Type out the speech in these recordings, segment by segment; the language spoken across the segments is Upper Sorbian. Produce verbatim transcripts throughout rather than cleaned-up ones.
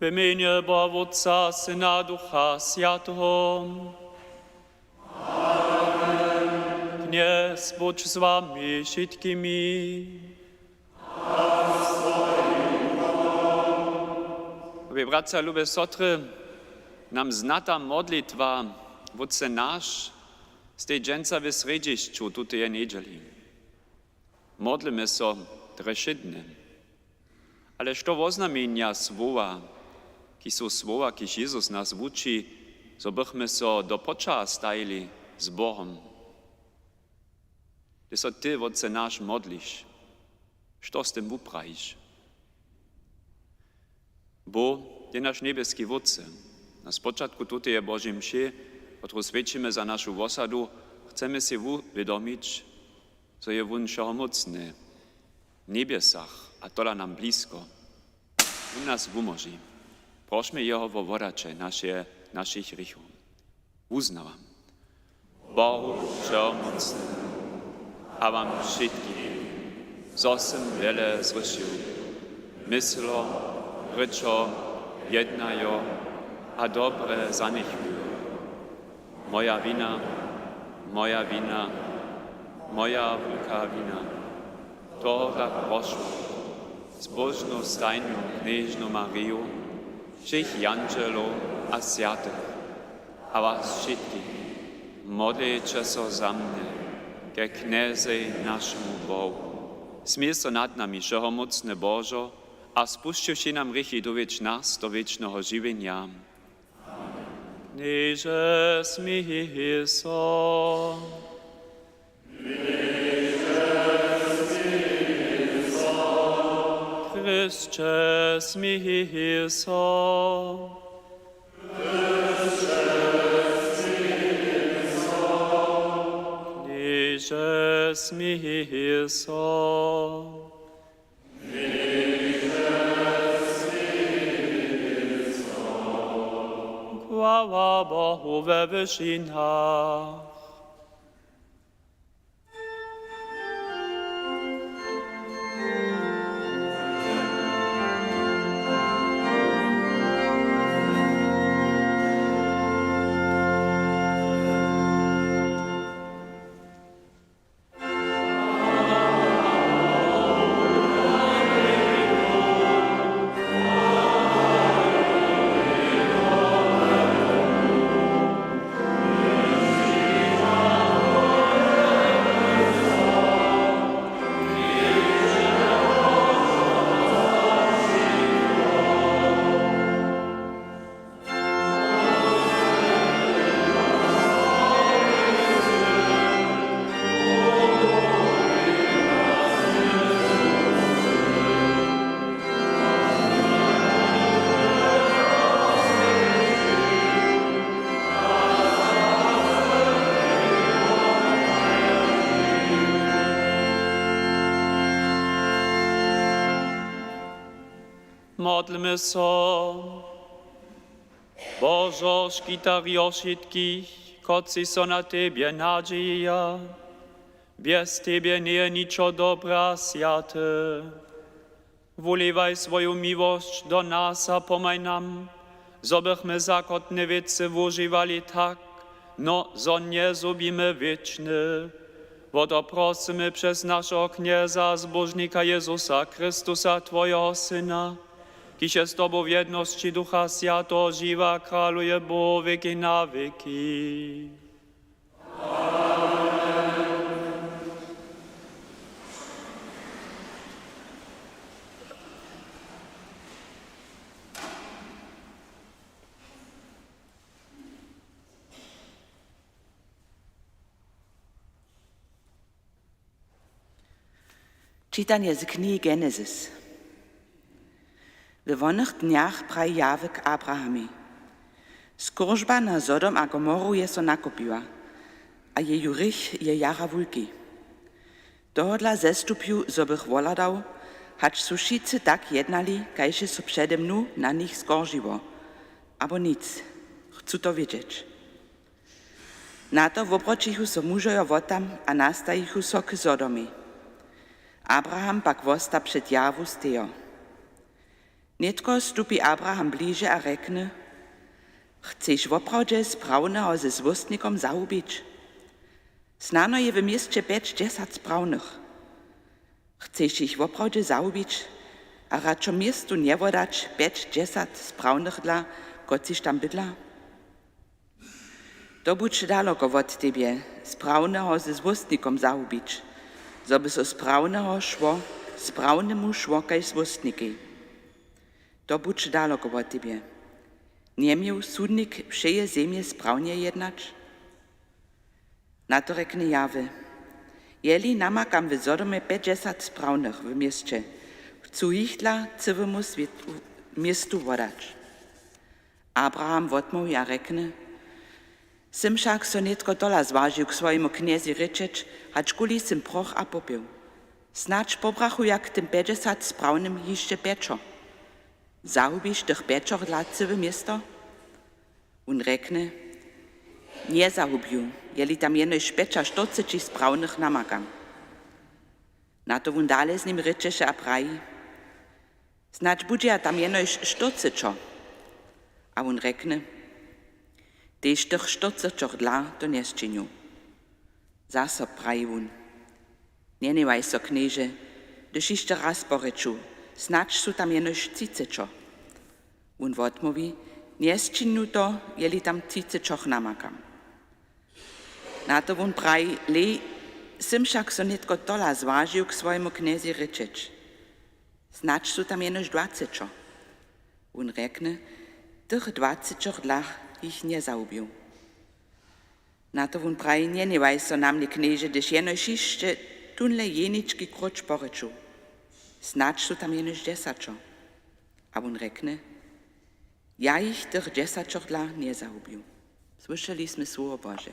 W mjenje Boha Wótca, Syna, Ducha Swjateho. Amen. Knjez budź z wami wšitkimi. Lube bratřa, lube sotry, nam znata modlitwa Wótče naš stej dźensa w srjedźišću tuteje njedźeli. Modlimy so drje wšědnje. Ale što woznamjenja słowa, kiž su słowa, kiž Jezus nas wuči, zo bychmy so do poča stajili z Bohom? Hdyž so ty, Wótče naš, modliš, što z tym wuprajiš? Bóh je naš njebjeski Wótče. Na spočatku tuteje Božej mše, kotruž swjećimy za našu wosadu, chcemy sej wuwědomić, zo je wón wšehomócny w njebjesach a tola nam blisko. Wón nas wumóži. Prošmy jeho wo wodaće naše, našich hrěchow. Wuznawam Bohu wšehomócnemu a wam wšitkim, zo sym wjele zhrěšił, myslo, rěčo, jednajo a dobre zanjechujo. Moja wina, moja wina, moja wulka wina. Tohodla prošu zbóžnu stajnu knježnu Mariju, wšěch jandźelow a swjatych a was wšitkich, modlejće so za mnje ke Knjezej, našemu Bohu. Smil so nad nami, wšehomócny Božo, a spušćiwši nam hrěchi, dowjedź nas do wěčneho žiwjenja. Knježe, smil so. Chrysće, smil so. Knježe, smil so. Chwała Bohu we wyšinach. Modlmy so. Božo, škitarjo wšitkich, kotřiž so na tebje nadźejeja, bjez tebje njeje ničo dobre a swjate. Wulěwaj swoju miłosć do nas a pomhaj nam, zo bychmy zakotne wěcy wužiwali tak, no zo njezhubimy wěčne. Wo to prosymy přez našeho Knjeza a Zbóžnika Jezusa Chrystusa, twojeho Syna, kiž je z tobu w jednosći Ducha Swjateho žiwy a kraluje Bóh wěki na wěki. Čitanje z knihi Genezis. We wonych dnjach praji Jahwe k Abrahamej: Skóržba na Sodom a Gomoru je so nakopiła, a jeju hrěch je jara wulki. Tohodla zestupju, zo bych wohladał, hač su wšitcy tak jednali, kaž je so přede mnu na nich skóržiło, abo nic. Chcu to wědźeć. Na to wobroćichu so mužojo wotam a nastajichu so k Sodomej. Abraham pak wosta před Jahwu stejo. Nětko stupi Abraham bliže a rjekny: „Chceš woprawdźe sprawneho ze złóstnikom zahubić? Snano je w měsće pjećdźesat sprawnych. Chceš jich woprawdźe zahubić a radšo městu njewodać pjećdźesat sprawnych dla, kotřiž tam bydla? To budź daloko wot tebje, sprawneho ze złóstnikom zahubić, zo by so sprawneho šło, sprawnemu šło kaž złóstnikej. To budź daloko wot tebje. Njeměł sudnik wšeje zemje sprawnje jednać?” Na to rjekny Jahwe: „Jeli namakam w Sodome pjećdźesat sprawnych w měsće, chcu jich dla cyłemu swětu, městu wodać.” Abraham wotmołwi a rjekny: „Sym wšak so nětko tola zwažił k swojemu knjezej rěčeć, hačkuli sym proch a popjeł: Snadź pobrachuja k tym pjećdźesat sprawnym hišće pjećo. Zahubiš tych pjećoch dla cyłe město?” Wón rjekny: „Njezahubju, jeli tam jenož pjećaštyrceći sprawnych namakam.” Na to wón dale z nim rěčeše a praji: „Snadź budźeja tam jenož štyrcećo.” A wón rjekny: „Tež tych štyrcećoch dla to njesčinju.” Zaso praji wón: „Njenjewaj so, knježe, hdyž hišće raz porěču: Snadź su tam jenož třicećo.” Wón wotmołwi: „Njesčinju to, jeli tam třicećoch namakam.” Na to wón praji: „Lej, sym wšak so nětko tola zwažił k swojemu knjezej rěčeć: Snadź su tam jenož dwacećo.” Wón rjekny: „Tych dwacećoch dla jich njezahubju.” Na to wón praji: „Njenjewaj so na mnje, knježe, hdyž jenož hišće tónle jenički króć porěču: Snadź su tam jenož dźesaćo.” A wón rjekny: „Ja jich tych dźesaćoch dla njezahubju.” Słyšeli smy słowo Bože.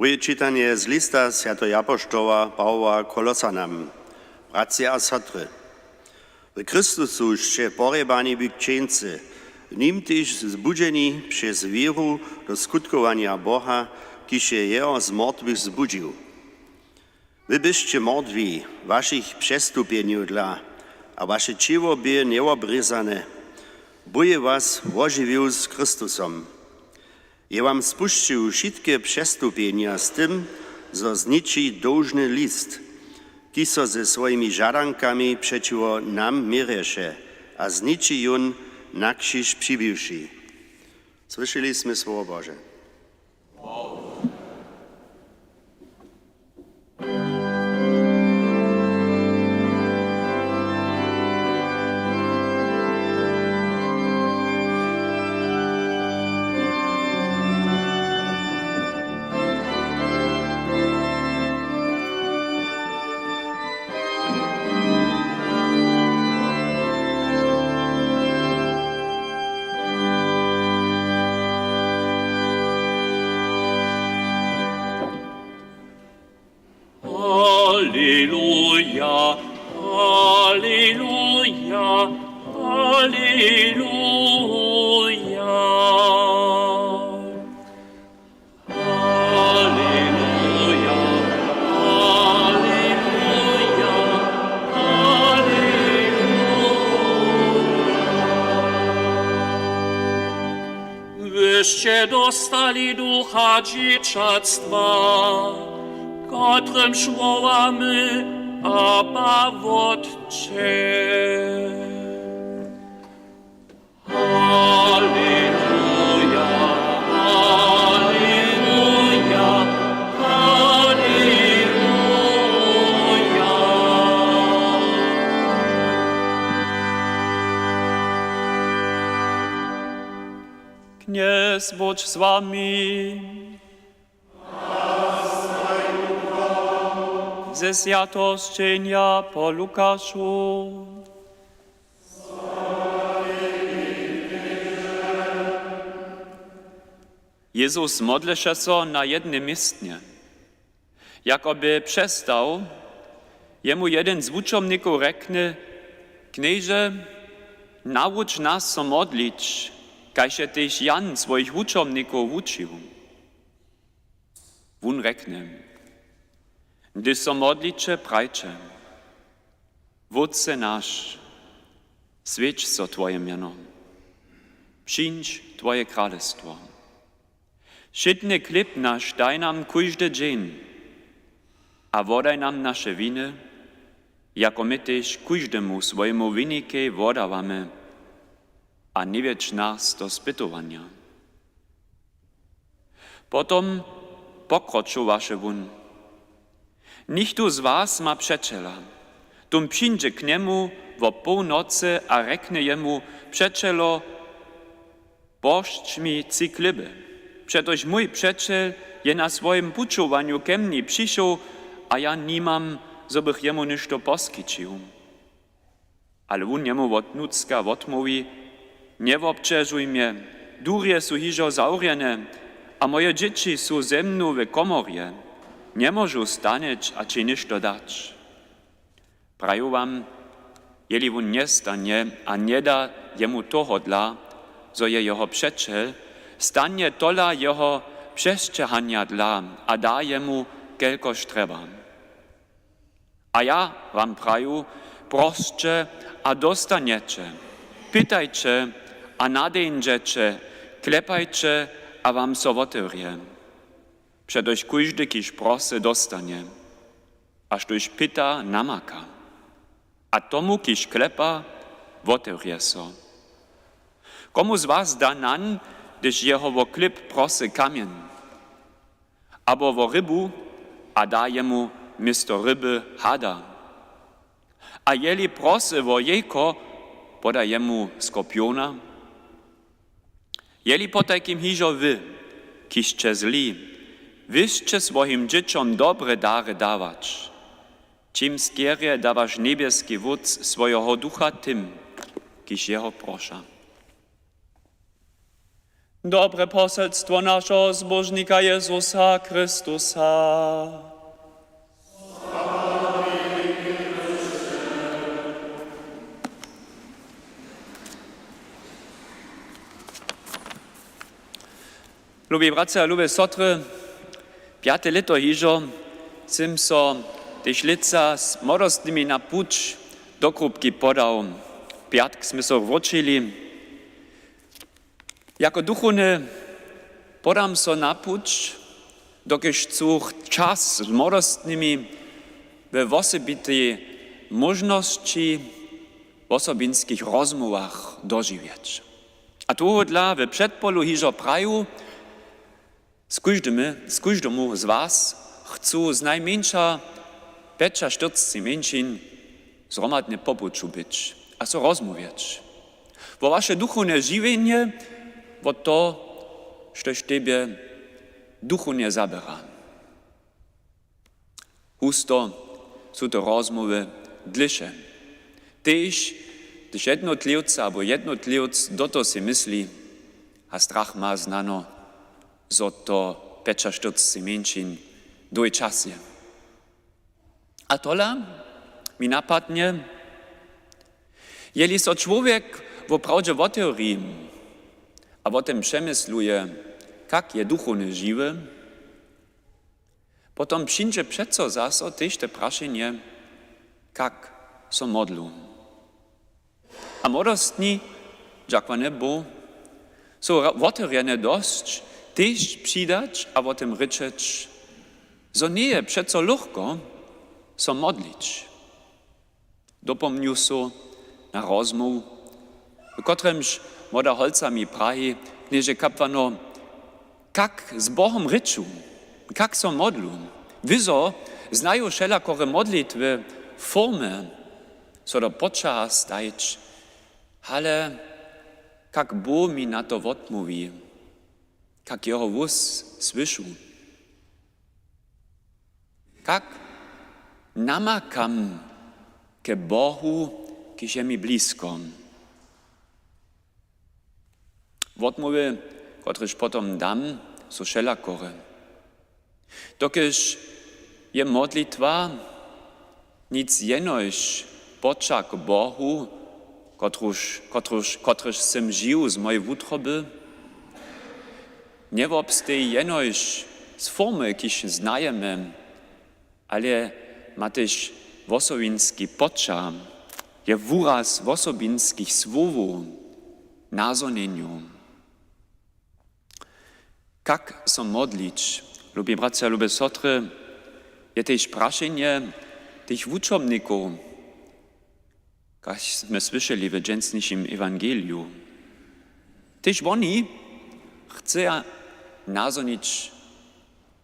Druhe čitanje z lista swjateho apoštoła Pawoła Kolosanam. Bratřa a sotry, w Chrystusu sće porjebani w křćeńcy, w nim tež zbudźeni přez wěru do skutkowanja Boha, kiž je jeho z mortwych zbudźił. Wy byšće mortwi w wašich přestupjenju dla, a waše ćěło bě njewobrězane. Bóh je was wožiwił z Chrystusom. Je wam spušćił wšitke přestupjenja z tym, zo zniči dołžny list, kiž so ze swojimi žadankami přećiwo nam měrješe, a zniči jón na křiž přibiwši. Słyšeli smy słowo Bože. Aleluja, aleluja, aleluja. Aleluja, aleluja, aleluja. Wyście dostali ducha dzieciactwa, kotrymž wołamy: Abba, Wótče. Aleluja, aleluja, aleluja. Knjez budź z wami. Ze swjateho sćenja po Lukašu. Jezus modleše so na jednym městnje. Jako by přestał, jemu jedyn z wučomnikow rjekny: Knježe, nawuč nas so modlić, kaž je tež Jan swojich wučomnikow wučił. Wón rjekny: Hdyž so modliće, prajće: Wótče naš, swjeć so Twoje mjeno, přińdź Twoje kralestwo. Wšědny chlěb naš daj nam kóždy dźeń a wodaj nam naše winy, jako my tež kóždemu swojemu winikej wodawamy, a njewjedź nas do spytowanja. Potom pokročowaše wón: Něchtó z was ma přećela. Tón přińdźe k njemu wo połnocy a rjekny jemu: Přećelo, požč mi tři chlěby, přetož mój přećel je na swojim pućowanju ke mni přišoł a ja nimam, zo bych jemu něšto poskićił. Ale wón jemu wotnutřka wotmołwi: Njewobćežuj mje, durje su hižo zawrjene a moje dźěći su ze mnu w komorje. Njemóžu stanyć a ći něšto dać. Praju wam, jeli wón njestanje a njeda jemu tohodla, zo je jeho přećel, stanje tola jeho přesćěhanja dla a da jemu, kelkož trjeba. A ja wam praju: Prosće a dóstanjeće, pytajće a nadeńdźeće, klepajće a wam so wotewrje. Přetož kóždy, kiž prosy, dóstanje, a štóž pyta, namaka, a tomu, kiž klepa, wotewrje so. Komu z was da nan, hdyž jeho wo chlěb prosy, kamjeń? Abo wo rybu a da jemu město ryby hada? A jeli prosy wo jejko, poda jemu skorpiona? Jeli potajkim hižo wy, kiž sće zli, wěsće swojim dźěćom dobre dary dawać, ćim skerje da waš njebjeski Wótc swojeho Ducha tym, kiž jeho proša. Dobre poselstwo našeho Zbóžnika Jezusa Chrystusa. Lubi bratřa a lube sotry, pjate lěto hižo sym so tež lětsa z młodostnymi na puć do Krupki podał. Pjatk smy so wróćili. Jako duchowny podam so na puć, dokelž chcu čas z młodostnymi we wosebitej móžnosći, w wosobinskich rozmołwach dožiwjeć. A tohodla we předpolu hižo praju, z kóždymy, z kóždomu z was chcu znajmjeńša pjećaštyrcci mjeńšin zhromadnje po puću być a so rozmołwjeć wo waše duchowne žiwjenje, wo to, štož tebje duchownje zaběra. Husto su te rozmołwy dlěše. Tež hdyž jednotliwca abo jednotliwc do toho sej mysli a strach ma, znano, zo to pjećaštyrcci mjeńšin dołhi čas je. A tola mi napadnje, jeli so čłowjek woprawdźe wotewri a wo tym přemysluje, kak je duchowny žiwy, potom přińdźe přeco zaso tež te prašenje, kak so modlu. A młodostni, dźakowanje Bohu, su ra-, wotewrjene dosć tež přidać a wo tym rěčeć, zo njeje přeco lóchko so modlić. Dopomnju so na rozmołw, w kotremž młoda holca mi praji, knježe kapłano, kak z Bohom rěču, kak so modlu. Wy zo znaju wšelakore modlitwy, formy, so do poćaha stajić, ale kak Bóh mi na to wotmołwi, kak jeho hłós słyšu. Kak namakam ke Bohu, kiž je mi blisko? Wotmołwy, kotrež potom dam, su wšelakore. Dokelž je modlitwa nic jenož poćah k Bohu, kotruž, kotruž, kotryž sym žił z mojej wutroby, njewobsteji jenož z formy, kiž znajemy, ale ma tež wosobinski poćah, je wuraz wosobinskich słowow, nazhonjenjow. Kak so modlić, lubi bratřa, lube sotry, je tež prašenje tych wučomnikow, kaž smy słyšeli w dźensnišim ewangeliju. Tež woni chceja nazhonić,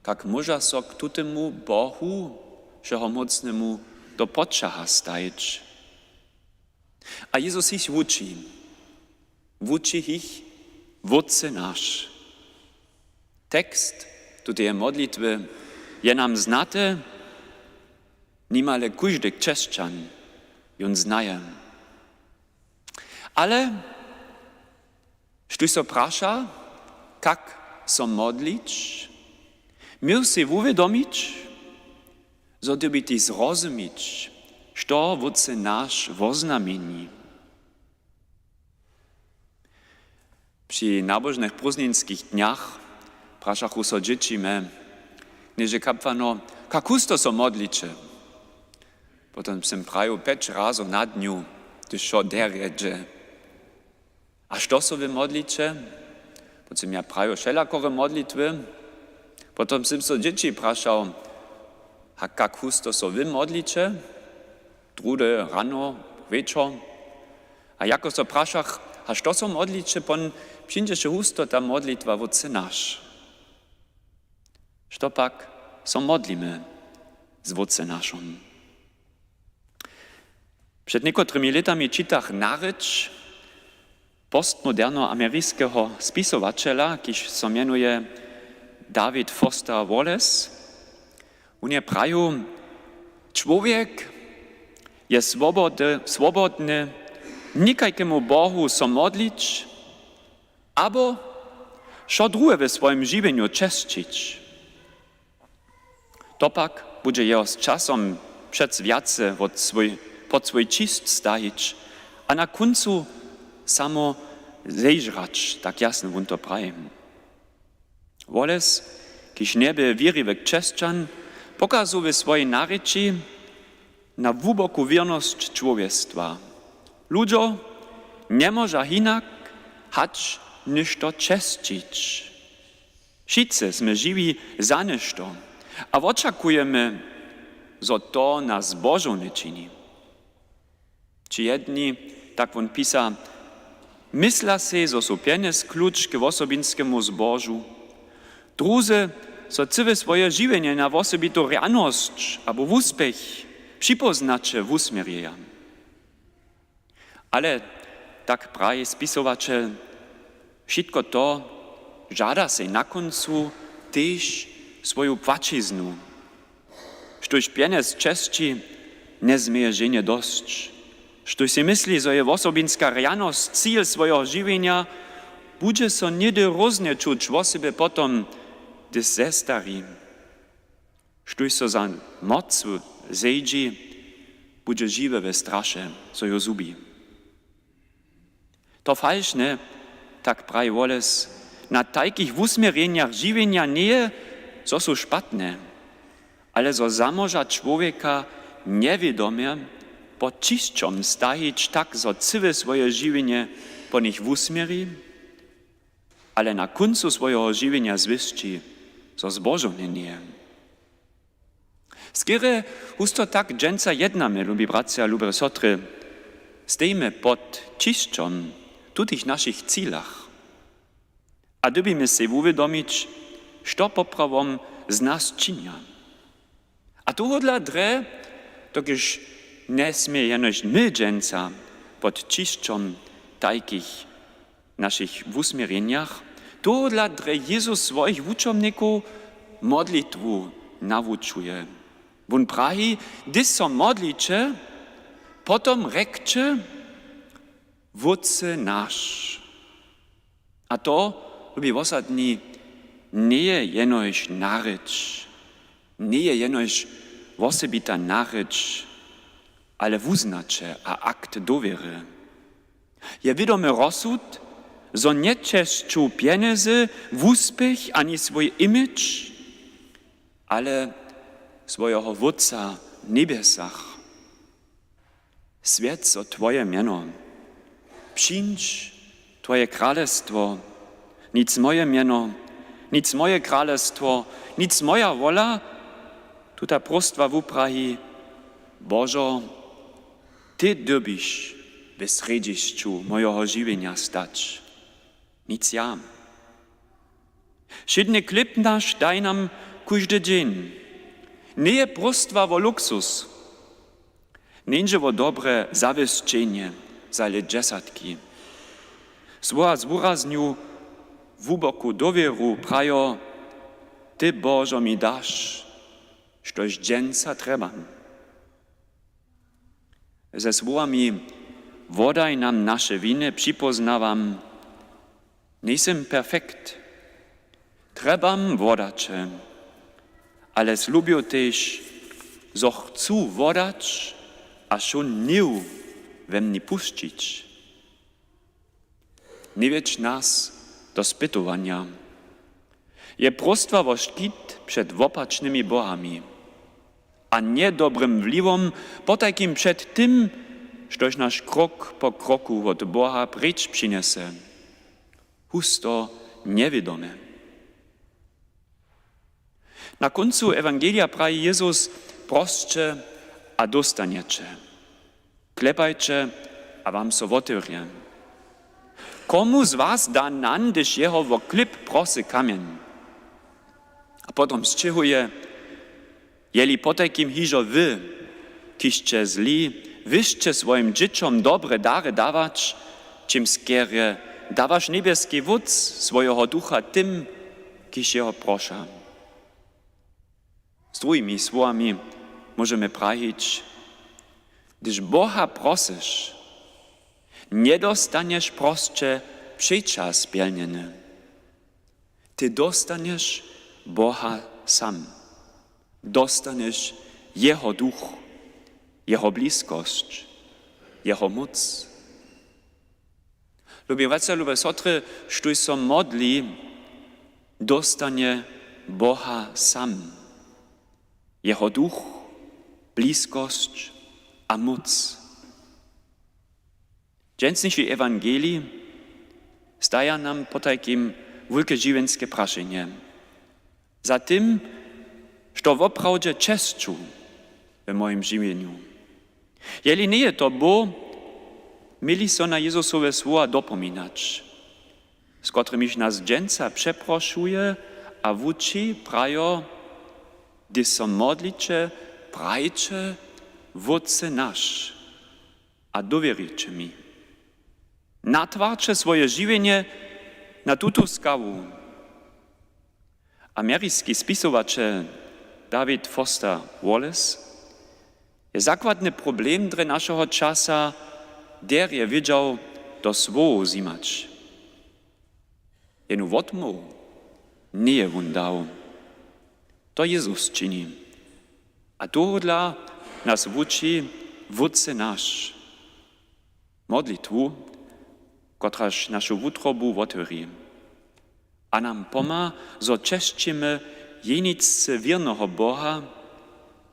kak móža so k tutemu Bohu, wšehomócnemu, do poćaha stajić. A Jezus jich wuči. Wuči jich: Wótče naš. Tekst tuteje modlitwy je nam znaty, nimale kóždy křesćan jón znaje. Ale štóž so praša, kak so modlić, měł sej wuwědomić, zo dyrbi tež zrozumić, što Wótče naš woznamjeni. Při nabožnych prózdninskich dnjach prašachu so dźěći mje: Knježe kapłano, kak husto so modliće? Potom sym prajił: Pjeć razow na dnju, hdyž wšo derje dźe. A što so wy modliće? Potom sym ja prajił: Wšelakore modlitwy. Potom sym so dźěći prašał: A kak husto so wy modliće? Druhdy, rano, wječor. A jako so prašach: A što so modliće? Pon přińdźeše husto ta modlitwa Wótče naš. Što pak so modlimy z Wótče našom? Před někotrymi lětami čitach narěč postmodernoameriskeho spisowaćela, kiž so mjenuje David Foster Wallace. Wón je prajił: Čłowjek je swobody, swobodny někajkemu Bohu so modlić, abo Wšo druhe w swojim žiwjenju česćić. To pak budźe jeho z časom přec wjace wot swój, pod swój ćišć stajić a na kóncu samo zežrać, tak jasno wón to praji. Woles, kiž njebě wěriwy křesćan, pokazu w swojej narěči na hłuboku wěrnosć čłowjestwa. Ludźo njemóža hinak hač něšto česćić. Wšitcy smy žiwi za něšto a wočakujemy, zo to nas zbožowne čini. Ći jedni, tak wón pisa, mysla sej, zo su pjenjez kluč k wosobinskemu zbožu. Druzy so cyłe swoje žiwjenje na wosebitu rjanosć abo wuspěch připóznaće wusměrjeja. Ale, tak praji spisowaćel, wšitko to žada sej na kóncu tež swoju płaćiznu. Štóž pjenjez česći, njezměje ženje dosć. Štóž sej mysli, zo je wosobinska rjanosć cil swojeho žiwjenja, budźe so něhdy hróznje čuć wosebje potom, hdyž zestari. Štóž so za mocu zejdźi, budźe žiwy we straše, zo ju zhubi. To falšne, tak praji Woles, na tajkich wusměrjenjach žiwjenja njeje, zo su špatne, ale zo zamóža čłowjeka njewědomje pod ćišćom stajić tak, zo cyłe swoje žiwjenje po nich wusměri, ale na kóncu swojeho žiwjenja zwěsći, zo zbožowne njeje. Skerje husto tak dźensa jednamy, lubi bratřa, lube sotry, stejimy pod ćišćom tutych našich cilach a dyrbimy sej wuwědomić, što poprawom z nas činja. A tohodla drje, dokelž njesmě jenož my dźensa pod ćišćom tajkich našich wusměrjenjach, tohodla drje Jezus swojich wučomnikow modlitwu nawučuje. Wón praji, hdyž so modliće, potom rjekće: Wótče naš. A to, lubi wosadni, njeje jenož narěč, njeje jenož wosebita narěč, ale wuznaće a akt dowěry. Je wědomy rozsud, zo nječesću pjenjezy, wuspěch ani swój image, ale swojeho Wótca w njebjesach. Swjeć so twoje mjeno. Přińdź twoje kralestwo. Nic moje mjeno, nic moje kralestwo, nic moja wola. Tuta próstwa wupraji: Božo, ty dyrbiš w srjedźišću mojeho žiwjenja stać. Nic ja. Wšědny chlěb naš daj nam kóždy dźeń. Njeje próstwa wo luksus. Njeńdźe wo dobre zawěsćenje za lět dźesatki. Słowa z wuraznju hłuboku dowěru prajo: Ty, Božo, mi daš, štož dźensa trjebam. Ze słowami: Wodaj nam naše winy, připóznawam, njejsym perfekt. Trjebam wodaće, ale slubju tež, zo chcu wodać a wšón hněw we mni pušćić. Njewjedź nas do spytowanja. Je próstwa wo škit před wopačnymi bohami a njedobrym wliwom, potajkim před tym, štož naš krok po kroku wot Boha preč přinjese. Husto njewědome. Na kóncu ewangelija praji Jezus: Prosće a dóstanjeće. Klepajće a wam so wotewrje. Komu z was da nan, hdyž jeho wo chlěb prosy kamjeń? A potom sćěhuje: Jeli potajkim hižo wy, kiž sće zli, wy sće swojim dźěćom dobre dary dawać, čimskerje dawaš njebjeski Wótc swojeho Ducha tym, kiž jeho proša. Z druhimi słowami móžemy prajić: Hdyž Boha prosyš, njedostanješ prosće přećah spjelnjene. Ty dostanješ Boha sam. Dostanješ Jeho duch, Jeho bliskosć, Jeho móc. Lubi wacaj, lube sotry, štóž so modli, dóstanje Boha sam, Jeho duch, bliskosć a móc. Dźensniši ewangelij staja nam potajkim wulke žiwjenske prašenje. Za tym, što woprawdźe česću w mojim žiwjenju. Jeli njeje to Bóh, měli so na Jezusowe słowa dopominać, z kotrymiž nas dźensa přeprošuje a wuči, prajo: Hdyž so modliće, prajće: Wótče naš, a dowěriće mi. Natwarće swoje žiwjenje na tutu skawu. Ameriski spisowaćel David Foster Wallace je zakładny problem drje našeho časa derje wědźał do słowow wzimać. Jenu wotmołwu njeje wón dał. To Jezus čini. A tohodla nas wuči Wótče naš. Modlitwu, kotraž našu wutrobu wotewri a nam pomha, zo česćimy jeničce wěrneho Boha,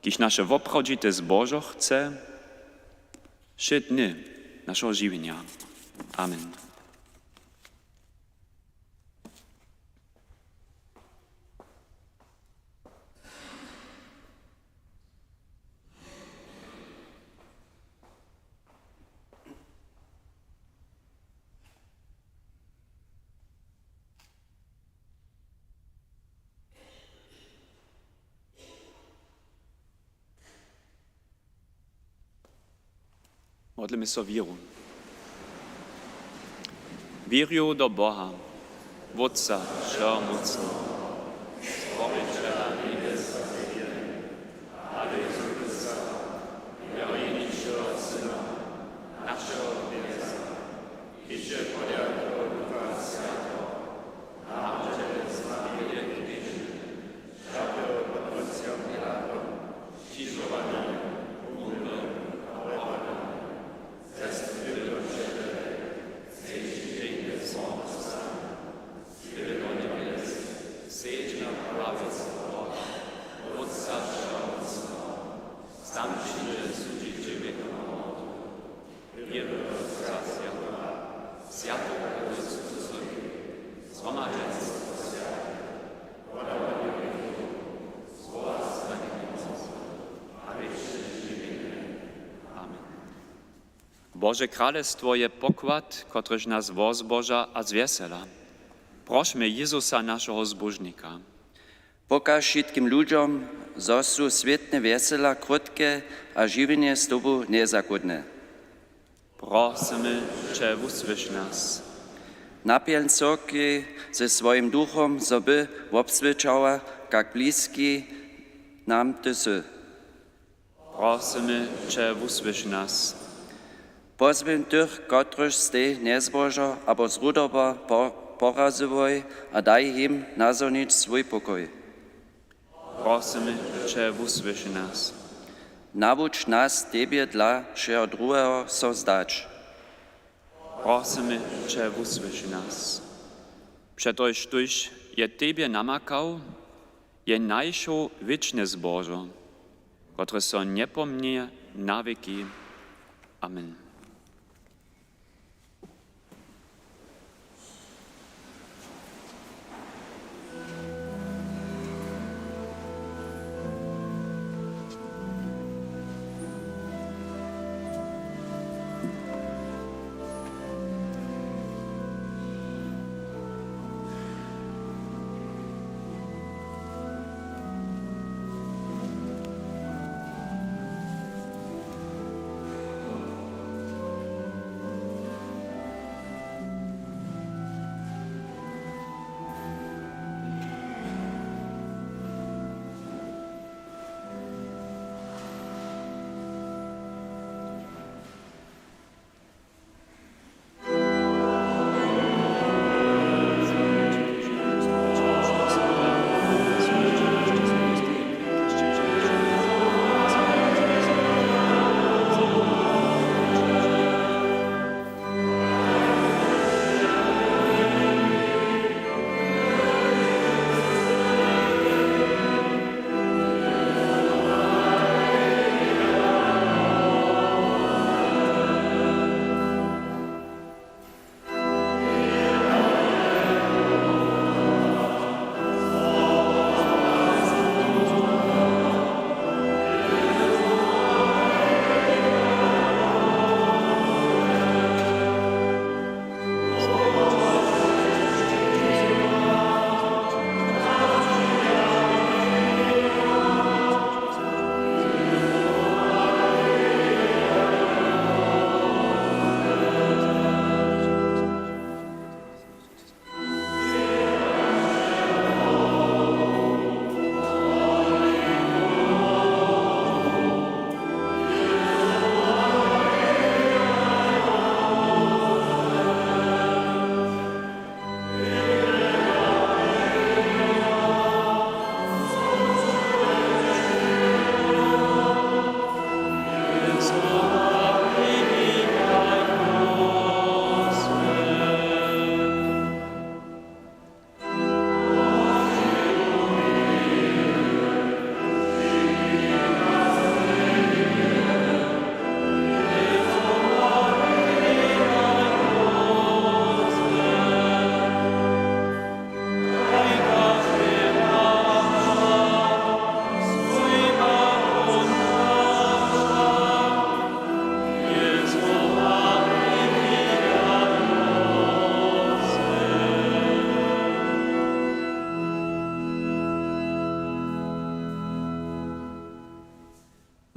kiž naše woprawdźite zbožo chce, wšě dny našeho žiwjenja. Amen. Modlimy so wěru. Wěrju do Boha, Wótca wšehomócneho, Stworićela njebjes a zemje, a do Jezusa, jeho jeničkeho Syna, našeho Knjeza, kiž je podjatego Ducha Swjateho, narodźeny z Marije Knježny, Bože kralestwo je pokład, kotryž nas wozboža a zwjesela. Prošmy Jezusa, našeho Zbóžnika. Pokaž wšitkim ludźom, zo su swětne wjesela krótke a žiwjenje z tobu njezachódne. Prosymy će, wusłyš nas. Napjelń cyrkej ze swojim duchom, zo by wobswědčała, kak bliski nam ty sy. Prosymy će, wusłyš nas. Pozběhń tych, kotrychž stej njezbožo abo zrudoba po-, porazyłoj, a daj jim nazhonić swój pokoj. Prosymy će, wusłyš nas. Nawuč nas tebje dla wšeho druheho so zdać. Prosymy će, wusłyš nas. Přetož štóž je tebje namakał, je najšoł wěčne zbožo, kotrež so njepomnje na wěki. Amen.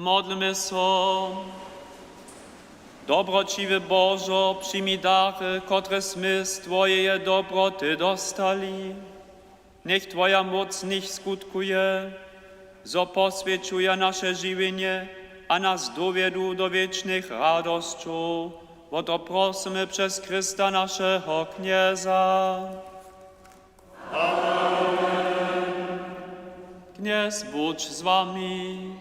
Modlmy so. Dobroćiwy Božo, přijmi dary, kotrež smy z Twojeje dobroty dostali. Njech Twoja móc w nich skutkuje, zo poswjećuja naše žiwjenje a nas dowjedu do wěčnych radosćow. Wo to prosymy přez Chrysta, našeho Knjeza. Amen. Knjez budź z wami.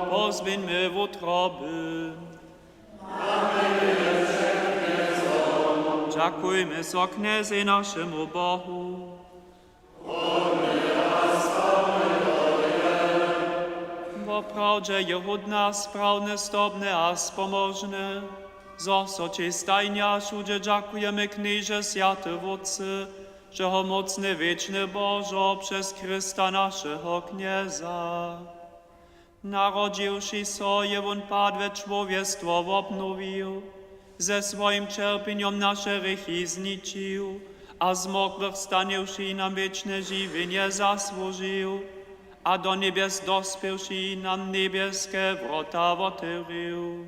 Pozwińmy wutroby. Dźakujmy so Knjezej, našemu Bohu. Woprawdźe je hódne, sprawne, zdobne a spomožne, zo so Ći stajnje a wšudźe dźakujemy, Knježe, swjaty Wótče, wšehomócny, wěčny Božo, přez Chrysta, našeho Knjeza. Narodźiwši so, je wón padłe čłowjestwo wobnowił, ze swojim ćerpjenjom naše hrěchi zničił a z mortwych staniwši nam wěčne žiwjenje zasłužił a do njebjes dospěwši nam njebjeske wrota wotewrił.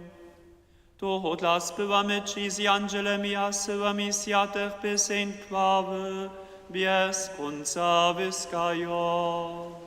Tohodla spěwamy Ći z jandźelemi a syłami swjatych pěseń chwały bjez kónca wyskajo.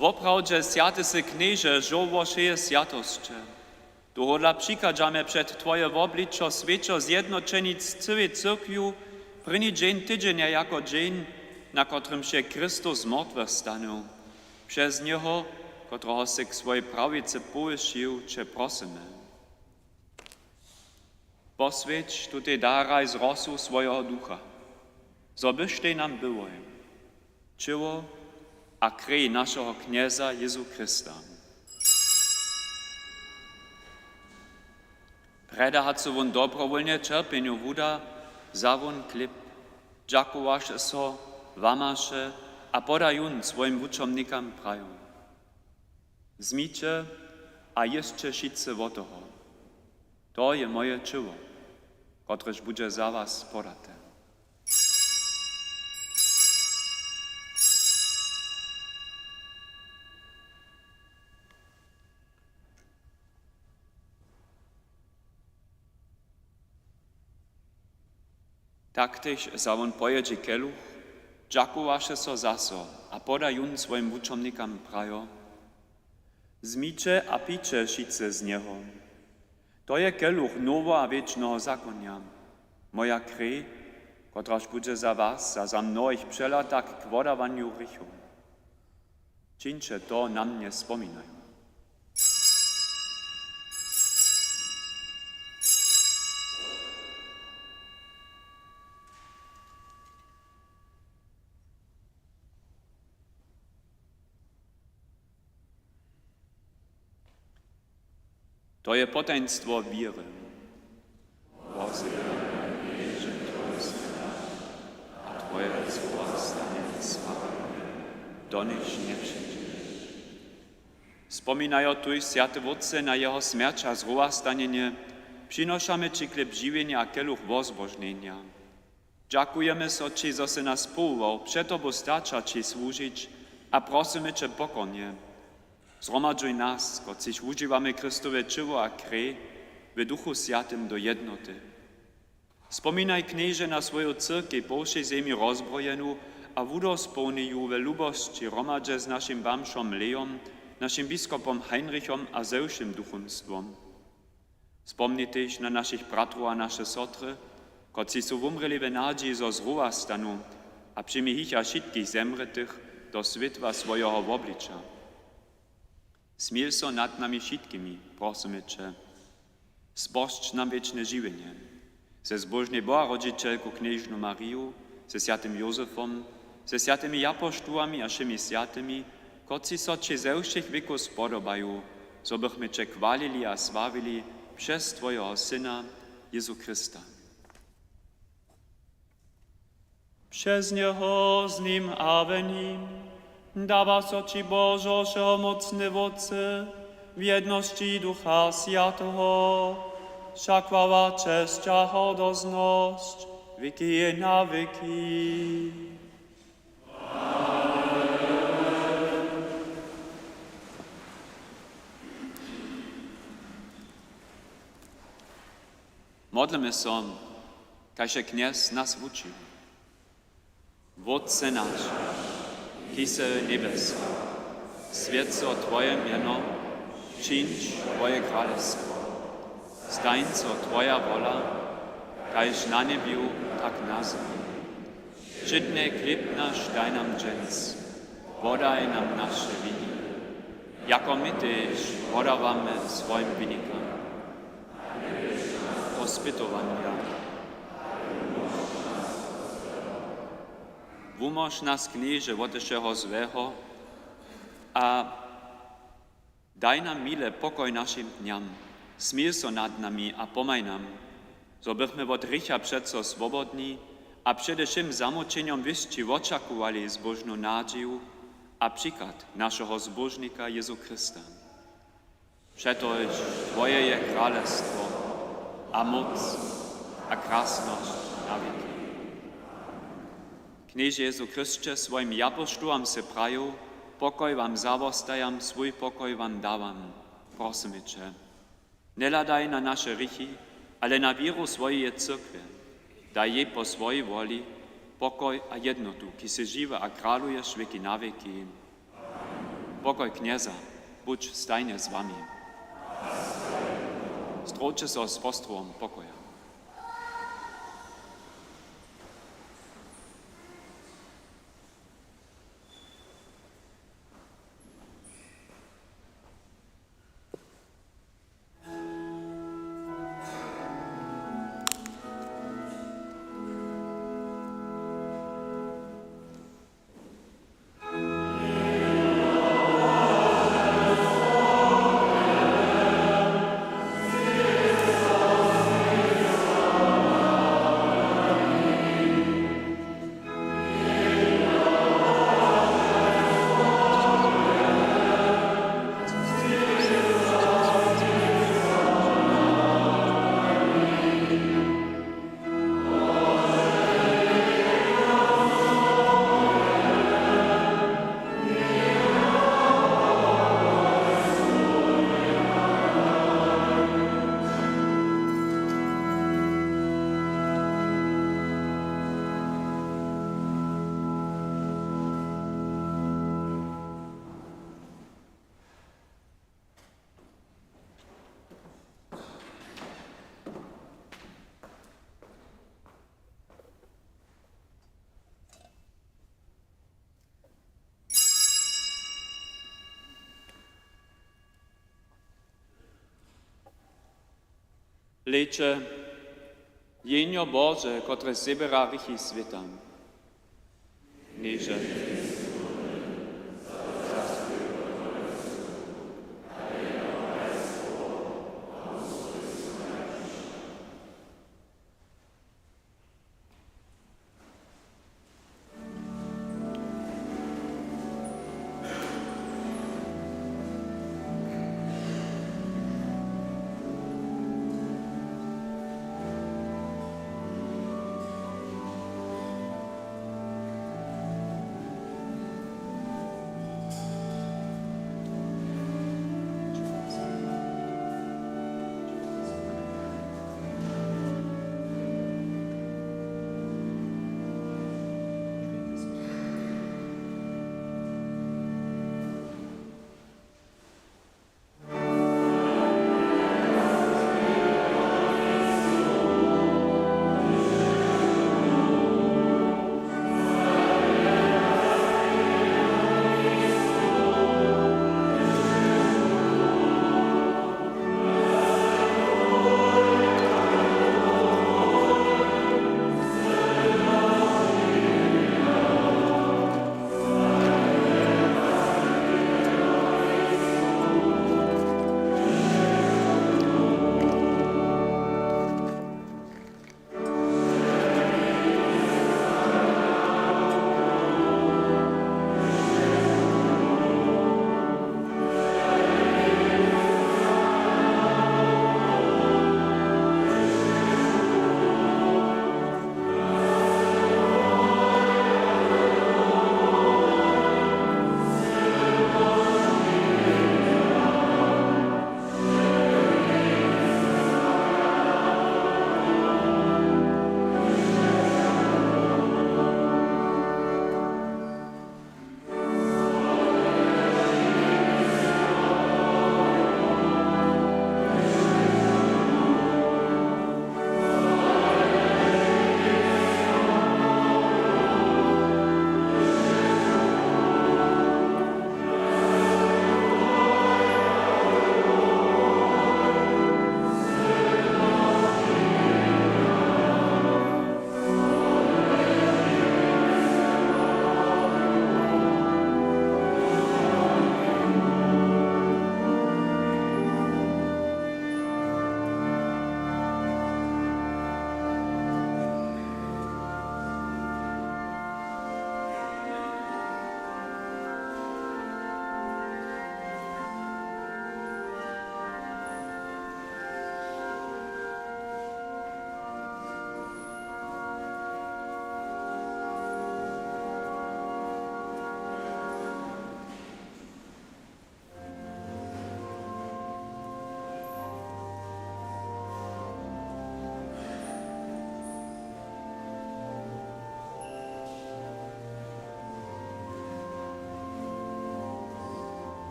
Woprawdźe swjaty sy, Knježe, žołło wšeje swjatosće. Tohodla přichadźamy před Twoje wobličo swěćo zjednoćenić z cyłej cyrkwju prěni dźeń tydźenja jako dźeń, na kotrymž je Chrystus z mortwych stanył. Přez njeho, kotrehož sy k swojej prawicy powyšił, će prosymy. Poswjeć tutej daraj z rosu swojeho Ducha, zo byštej nam byłoj ćěło a krej našeho Knjeza Jězu Chrysta. Prjedy hač so wón dobrowólnje ćerpjenju wuda, wza wón chlěb, dźakowaše so, łamaše a poda jón swojim wučomnikam, prajo: Wzmiće a jěsće wšitcy wot toho. To je moje ćěło, kotrež budźe za was podate. Tak tež wza wón po jědźi keluch, dźakowaše so zaso a poda jón swojim wučomnikam, prajo: Wzmiće a pijće wšitcy z njeho. To je keluch noweho a wěčneho zakonja, moja krej, kotraž budźe za was a za mnohich přelata k wodawanju hrěchow. Čińće to na mnje spominajo. To je potajnstwo wěry. Wozjewjamy, Knježe, Twoju smjerć a Twoje zrowastanjenje sławimy, doněž njepřińdźeš. Spominajo tuž, swjaty Wótče, na jeho smjerć a zrowastanjenje, přinošamy Ći chlěb žiwjenja a keluch wozbožnjenja. Dźakujemy so Ći, zo sy nas powołał před Tobu stać a Ći słužić, a prosymy Će pokornje: Zhromadźuj nas, kotřiž wužiwamy Chrystowe ćěło a krej, w Duchu Swjatym do jednoty. Spominaj, Knježe, na swoju cyrkej po wšej zemi rozbrojenu a wudospołnij ju we lubosći hromadźe z našim bamžom Leom, našim biskopom Heinrichom a ze wšěm duchomstwom. Spomni tež na našich bratrow a naše sotry, kotřiž su wumrěli w nadźiji, zo z rowa stanu, a přijmi jich a wšitkich zemrětych do swětła swojeho wobliča. Smil so nad nami wšitkimi, prosymy će. Spožč nam wěčne žiwjenje. Ze zbóžnej Boharodźićelku knježnu Mariju, ze swjatym Józefom, ze swjatymi japoštołami a wšěmi swjatymi, kotřiž so će ze wšěch wěkow spodobaju, zo bychmy će chwalili a sławili přez twojeho Syna, Jezu Chrysta. Přez njeho, z nim a w nim dawa so ći, Božo, wšehomócny Wótče, w jednosći Ducha Swjateho, wša chwała, česć a hodoznosć, wěki na wěki. Modlmy so, kaž je Knjez nas wučił. Wótče naš, kiž sy w njebjesach, swjeć so twoje mjeno, přińdź twoje kralestwo, stań so twoja wola, kaž na njebju, tak na zemi. Wšědny chlěb naš daj nam dźens, wodaj nam naše winy, jako my tež wodawamy swojim winikam. Do spytowanja. Wumóž nas, Knježe, wot wšeho złeho a daj nam mile pokoj našim dnjam. Smil so nad nami a pomhaj nam, zo bychmy wot hrěcha přeco swobodni a přede wšěm zamućenjom wěsći wočakowali zbóžnu nadźiju a přichad našeho Zbóžnika Jezu Chrysta. Přetož twoje je kralestwo a móc a krasnosć na wěki. Knježe Jezu Chrysće, swojim japoštołam sy prajił: „Pokoj wam zawostajam, swój pokoj wam dawam.” Prosymy će, njehladaj na naše hrěchi, ale na wěru swojeje cyrkwje. Daj jej po swojej woli pokoj a jednotu, kiž sy žiwy a kraluješ wěki na wěki. Pokoj Knjeza budź stajnje z wami. Zdrójće so z postrowom pokoja. Hlejće, Jehnjo Bože, kotrež zběra hrěchi swěta. Knježe.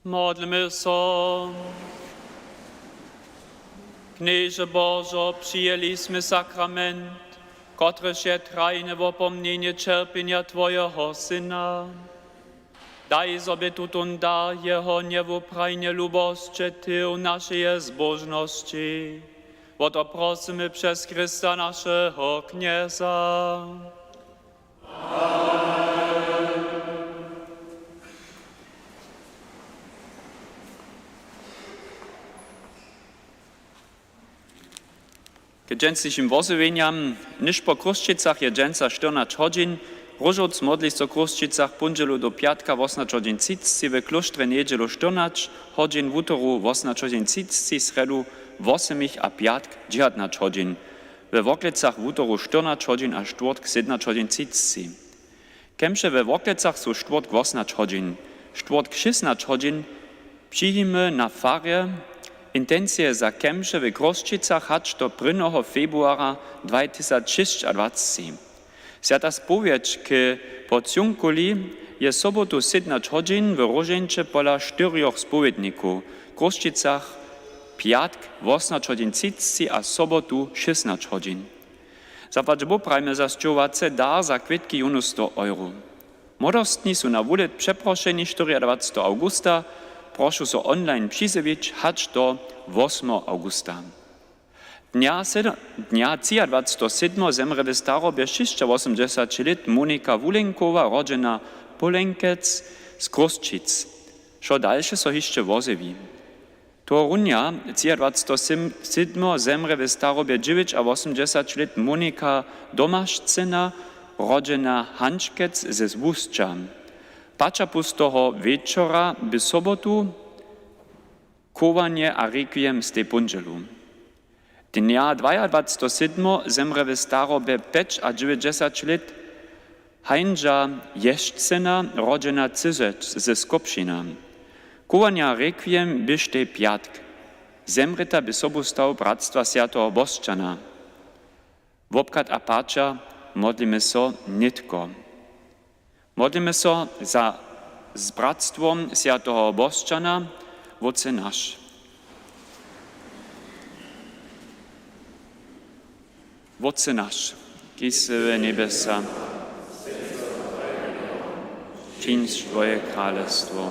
Modlmy so. Knježe Božo, přijeli smy sakrament, kotryž je trajne wopomnjenje ćerpjenja twojeho Syna. Daj, zo by tutón dar jeho njewuprajnje lubosće tył našeje zbóžnosći. Wo to prosymy přez Chrysta, našeho Knjeza. K dźensnišim wozjewjenjam. Hdyž po Chrósćicach je dźensa štyrnaće hodźin, róžowc modli so w Chrósćicach póndźelu do pjatka wosomnaće hodźin třiceći, we klóštrje njedźelu štyrnaće hodźin, wutoru wosomnaće hodźin třiceći, srjedu wosomich a pjatk dźewjatnaće hodźin. We Worklecach wutoru štyrnaće hodźin a štwórtk sydomnaće hodźin třiceći. Kemše we Worklecach su štwórtk wosomnaće hodźin, štwórtk šěsnaće hodźin, přijimy na farje. Intencije za kemše w Chrósćicach hač do prěnjeho februara dwatysać šěsćadwaceći. Swjata spowědź k Pocjunkuli je sobotu sydomnaće hodźin w Róžeńće pola štyrjoch spowědnikow, w Chrósćicach pjatk wosomnaće hodźin třiceći a sobotu šěsnaće hodźin. Zapłać Bóh prajimy za sćowace dar za kwětki jónu sto euro. Młodostni su na wulět přeprošeni štyriadwaceteho awgusta, prošu so online přizjewić hač do wosmeho awgusta. Dnja syd-, dnja třiadwaceteho sydmeho zemrě w starobje šěsćawosomdźesać lět Monika Wulenkowa, rodźena Pólenkec z Chrósćic. Wšo dalše so hišće wozjewi. Tohorunja třiadwaceteho sydmeho zemrě w starobje dźewjećawosomdźesać lět Monika Domašcyna, rodźena Hančkec ze Złusća. Paćapustoho wječora by sobotu chowanje a rekwiem stej póndźelu. Dnja dwajadwaceteho sydmeho zemrě w starobje pjećadźewjećdźesać lět Hańža Ješćcyna, rodźena Cyzec ze Skopšina. Chowanja rekwiem běštej pjatk. Zemrěta by sobu stał Bratstwa swjateho Bosćana. Wobchad a paća modlimy so nětko. Modlimy so za z Bratstwom swjateho Bosćana. Wótče naš. Wótče naš, kiž sy w njebjesach, přińdź twoje kralestwo,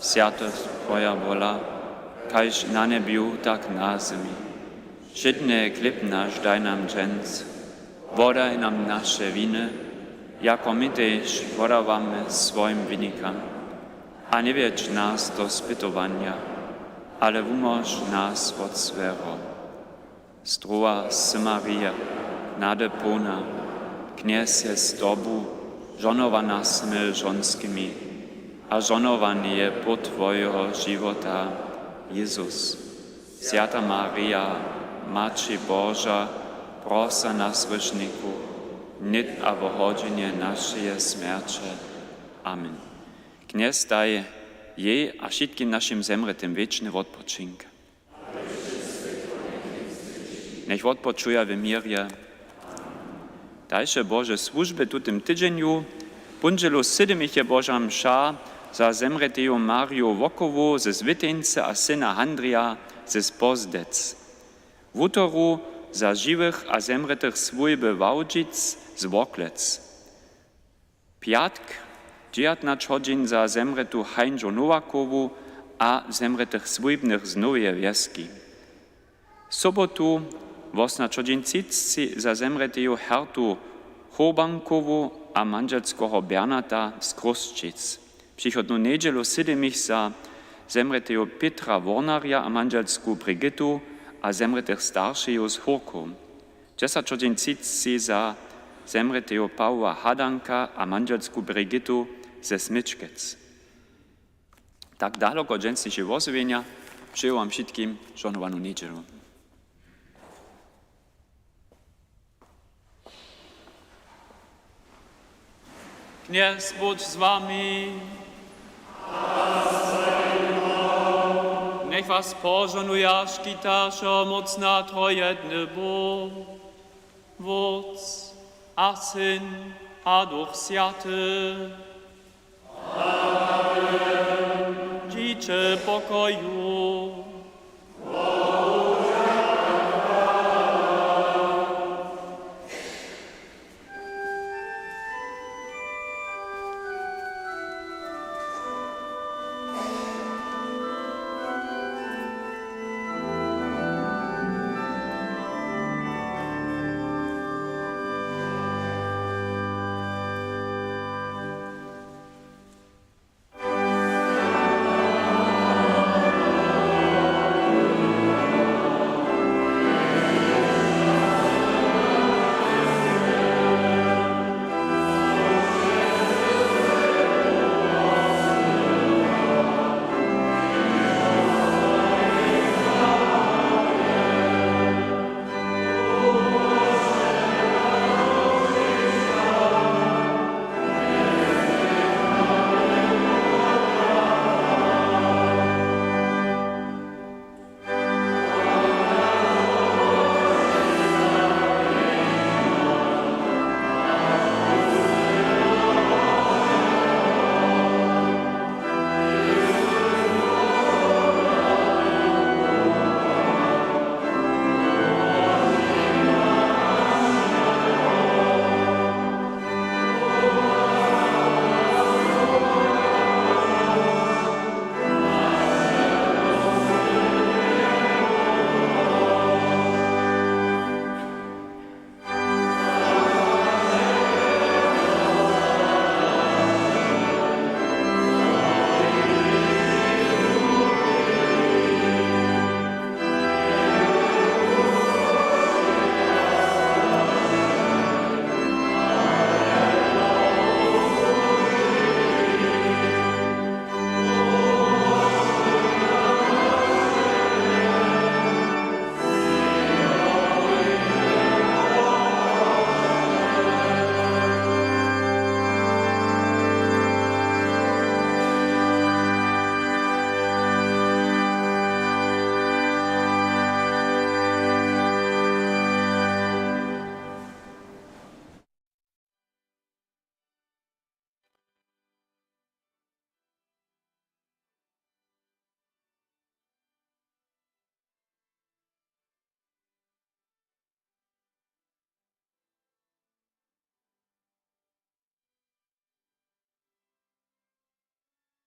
swjatosć twoja wola, kaž na njebju, tak na zemi. Wšědny chlěb naš daj nam dźens, wodaj nam naše winy, jako my tež wodawamy swojim winikam. A njewjedź nas do spytowanja, ale wumóž nas wot złeho. Zdrowa sy, Marija, nady połna, Knjez je z tobu, žohnowana sy mjez žonskimi, a žohnowany je płód twojeho žiwota, Jezus. Swjata Marija, Maći Boža, prosa nas hryšnikow, hnyd a wo hodźinje našeje smjerće. Amen. Knjez daj jej a wšitkim našim zemrětym wěčny wotpočink. Njech wotpočuja w měrje. Dalše Bože słužby w tutym tydźenju. Póndźelu sydmich je Boža mša za zemrěteju Mariju Wokowu ze Zwěteńcy a syna Handrija ze Spozdec. Wutoru za žiwych a zemrětych swójby Wałdźic z Worklec. Pjatk, dźewjatnaće hodźin za zemrětu Hańžu Nowakowu a zemrětych swójbnych z Noweje Wjeski. Sobotu, wosomnaće hodźin třiceći za zemrěteju Hertu Chobankowu a mandźelskeho Bernata z Chrósćic. Přichodnu njedźelu sydmich za zemrěteju Pětra Wornarja a mandźelsku Brigitu a zemrětych staršeju z Hórkow. Dźesać hodźin třiceći za zemrěteju Pawoła Hadanka a mandźelsku Brigitu ze Smyčkec. Tak daloko dźensniše wozjewjenja. Přeju wam wšitkim žohnowanu njedźelu. Knjez budź z wami. Njech was požohnuja Škita, wšomócna trojedny Bóh, Wótc a Syn a Duch Swjaty. Amen. Dźiće pokoju.